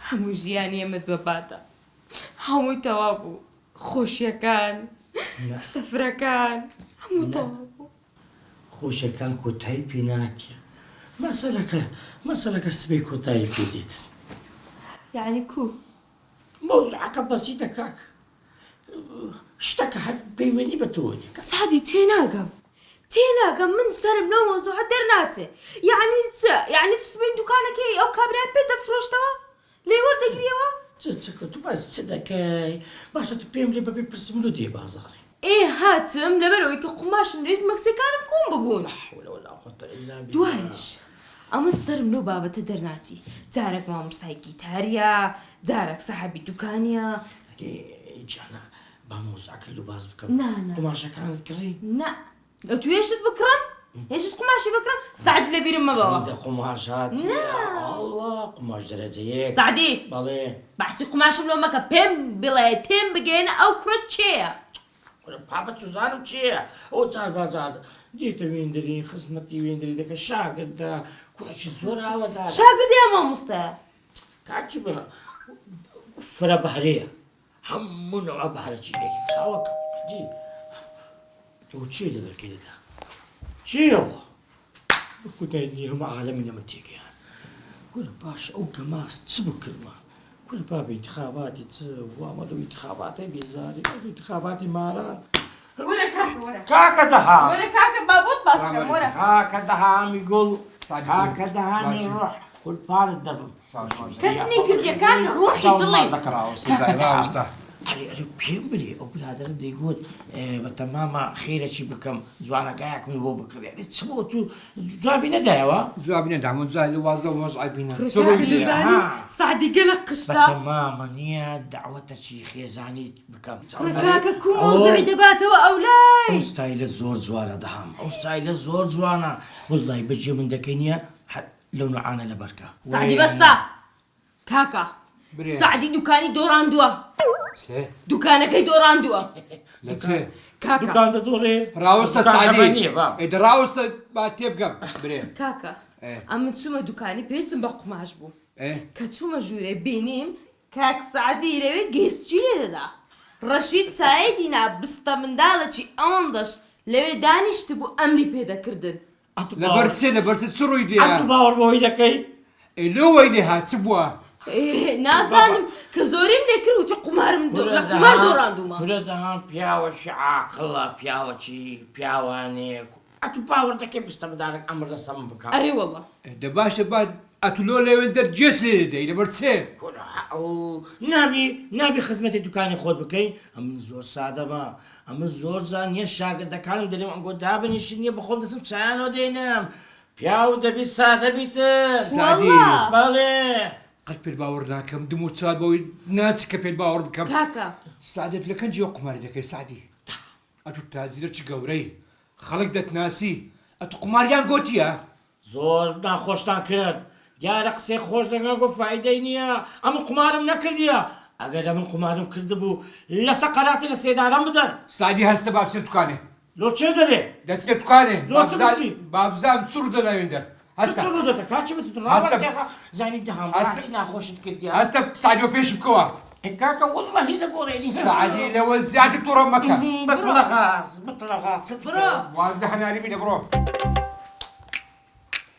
هەموو ژیانی ئێمەت بە بادا. هەمووی تەواو بوو. خۆشیەکان، سفرەکان، هەموو تەواو بوو. خۆشیەکان کۆتایی پێ ناتیە. مەسەلەکە، مەسەلەکە سبەی کۆتایی پێ دێتن. یەعنی کوو؟ مەوزوعەکە بەسیتە کاک. شتەکە هەر پەیوەندی بە تۆوە نیە. سەعدی تێناگەم تێناگەم من سەرم لەو مەوزوعە دەرناچێ یەعنی چ یەعنی تو سبەین دوکانەکەی ئەو کابرایە پێت دەفرۆشتەوە لێی وەردەگریەوە؟ چ چ تو باس چ دەکەی باشە تو پێم لێ بەبێ پرسم لۆ دێ بازاڕی. ئێ هاتم لەبەر ئەوەی کە قوماشم دەویست مەکسیەکانم کۆن ببوون. لا حول ولا قوة الا بالله. دوایش ئەمن سەرم لەو بابەتە دەرناچی جارەک مامۆستای گیتاریە جارەک سەحەبی دوکانیە. ئەرێ جانە با مەوزوعەکە لۆ باس بکەم. نا نا. قوماشەکانت کڕی؟ نا. ئەتوو هێشتت بکڕم؟ هێشت قوماشی بکڕم؟ سەعدی لە بیرم مەبەوە. هەندە قوماشات نا. ئەڵڵا قوماش دەرەجە یەک. سەعدی. بەڵێ. بەحسی قوماشم لۆ مەکە پێم بڵێ تێم بگەیەنە ئەو کوڕە کێیە؟ کورە بابە چوزانم کێیە ئەو جار باجار دێتە وێندری خزمەتی وێندری دەکە شاگردە کوڕێکی زۆر ئاوەدارە. شاگردە یا مامۆستایە؟ کاکی برا فرە بەهرەیە هەموو نەوعە بەهرەکی هەیە چاوەکە دی تۆ چیە لەبەرکەی دەدا چیەوە خودای نیە هەموو عالەمی لە من تێگەیان کورە باش ئەو گەماس چ بکردمان کورە بابە ئینتخاباتی چ وامە لەو ئینتخاباتەی بێزاری ئەو ئینتخاباتی ماران وەرە کاکە وەرە کاکە دەهام وەرە کاکە با بۆت باس کەم وەرە کاکە دەهامی گوڵ کاکە دەهامی ڕۆح قوربانت دەبم کەس نەیکردیە کاکە ڕۆحی دڵی کاکە دەهام ئەرێ ئەرێ پێم بلێ ئەو برادەرە دەیگوت بەتەمامە خێرەکی بکەم جوانەگایەکم بۆ بکڕێ ئەرێ چ بۆ تو جوابی نەدایەوە؟ جوابی نەدام و جا لە وازە وەزعی بینە کوڕە کاکە دەزانی سەعدی گەلەک قشتە. بەتەمامە نییە دەعوەتەکی خێزانیت بکەم. کوڕە کاکە کو مەوزوعی دەباتەوە ئەولای. ئەو ستایلەت زۆر جوانە دەهام ئەو ستایلە زۆر جوانە وەڵای بەجێ من دەکەی نییە هەر لەو نوعانە لەبەرکە. سەعدی بەسە کاکە سەعدی دوکانی دۆڕاندووە. چێ؟ دوکانەکەی دۆڕاندووە. لە چێ؟ کاکە. دوکان دەدۆڕێ؟ ڕاوەستە سەعدی. ئەی دە ڕاوەستە با تێبگەم برێ. کاکە ئەمن چوومە دوکانی پێویستم بە قوماش بوو. کە چوومە ژوورێ بینیم کاک سەعدی لەوێ گێسکی لێ دەدا. ڕەشید چایەی دینا بستە منداڵێکی ئەوەندەش لەوێ دانیشتبوو ئەمری پێ دەکردن. لەبەر چێ لەبەر چ چ ڕووی دێ؟ ئەتوو باوەڕ بەوەی دەکەی؟ ئەی لۆ وەی لێ هات چ بووە؟ نازانم کە زۆریم لێ کرد وتی قومارم لە قومار دۆڕاندوومە. کورە دەهام پیاوەکی عاقڵە پیاوەکی پیاوانەیە ئەتوو باوەڕ دەکەی بستە منداڵێک ئەمر لەسەر من بکا؟ ئەرێ وەڵا. دە باشە با ئەتوو لۆ لەوێندەر گێچ لێ دەدەی لەبەر چێ؟ کورە ئەو نابی نابی خزمەتی دوکانی خۆت بکەی؟ ئەمن زۆر سادەمە ئەمن زۆر جار نیە شاگردەکانم دەرێم ئەنگۆ دابنیشن نیە بەخۆم دەچم چایانەوە دێنم پیاو دەبی سادە بیتن. سادی. بەڵێ. قەت پێت باوەڕ ناکەم دم و چاوت بەوەی ناچی کە پێت باوەڕ بکەم. کاکە. سەعدەت لە کەنجیەوە قوماری دەکەی سەعدی ئەتوو تاجرە چ گەورەی خەڵک دەتناسی ئەتوو قوماریان گۆتیە؟ زۆر ناخۆشتان کرد دیارە قسەی خۆش دەکەن گۆ فایدەی نیە ئەمن قومارم نەکردیە ئەگەر ئەمن قومارم کردبوو لەسە قەراتی لە سێدارەم بدەن. سەعدی هەستە با بچینە دوکانێ. لۆ چێ دەرێ؟ دەچینە دوکانێ لۆ چ بچی؟ با بزانم چ ڕوو دەدا وێندەر. هەستە. چ ڕوو دەدا کاکی بت هەستە. زانی دەهام ڕاستی ناخۆشت کردیە. هەستە سەعدی بە پێشم بکەوە. ئەی کاکە وەڵڵاهی لە گۆڕێ نیە. سەعدی لەوە زیاتر توڕە مەکە. بتڵە غاز بتڵە غاز چت واز لە هەناری بینە بڕۆ.